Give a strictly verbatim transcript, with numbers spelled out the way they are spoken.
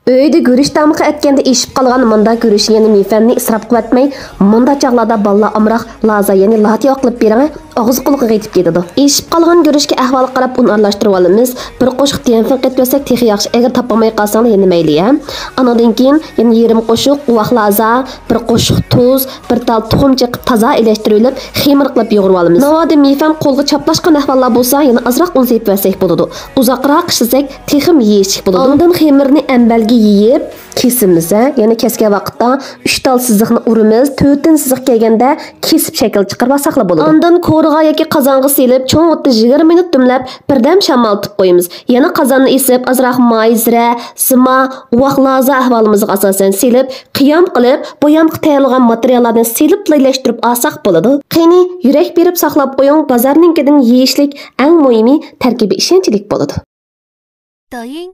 ئۆيدە گۈرۈچ تامىقى ئەتكەندە ئېشىپ قالغان مۇنداق گۈرۈچنى، يەنى مىفەننى ئىسراپ قىلىۋەتمەي، مۇنداق چاغلاردا بالىلار ئامراق لازا، يەنى لاتيو قىلىپ بېرىڭە، ئاغزى قۇلىقىغا يېتىپ كېتىدۇ. ئېشىپ قالغان گۈرۈچكە ئەھۋال قاراپ ئۇن ئارىلاشتۇرۇۋالىمىز. بىر قوشۇق دىيەنفېڭ قېتىۋەتسەك تېخى ياخشى، ئەگەر تاپالماي قالساڭلار يەنە مەيلى ھە. ئانىڭدىن كېيىن يەنە يېرىم قوشۇق ئۇۋاق لازا، بىر قوشۇق تۇز، بىر تال تۇخۇم چېقىپ تازا ئېلەشتۈرۈۋېلىپ خېمىر قىلىپ يۇغۇرۇۋالىمىز. ناۋادا مىفەن قولغا چاپلاشقان ئەھۋاللار بولسا يەنە ئازراق ئۇن سېپىۋەتسەك بولىدۇ. ئۇزاقراق ئىشلىسەك تېخىمۇ يېيىشلىك بولىدۇ. ئاندىن خېمىرنى ئەمبەلگە يېيىپ كېسىمىز ھە. يەنە كەسكەن ۋاقىتتا ئۈچ تال سىزىقنى ئۇرىمىز، تۆتىنچى سىزىق كەلگەندە كېسىپ شەكىل چىقىرىپ ئالساقلا بولىدۇ. ئاندىن كورىغا ياكى قازانغا سېلىپ چوڭ ئوتتا يىگىرمە مىنۇت دۈملەپ بىردەم شامالتىپ قويىمىز. يەنە قازاننى ئېسىپ ئازراق ماي، زىرە، زىما، ئۇۋاق لازا ئەھۋالىمىزغا ئاساسەن سېلىپ قىيام قىلىپ، بويامغا تەييارلىغان ماتېرىياللارنى سېلىپلا ئىلەشتۈرۈپ ئالساق بولىدۇ. قېنى، يۈرەك بېرىپ ساقلاپ قويۇڭ، بازارنىڭكىدىن يېيىشلىك، ئەڭ مۇھىمى تەركىبى ئىشەنچلىك بولىدۇ. 抖音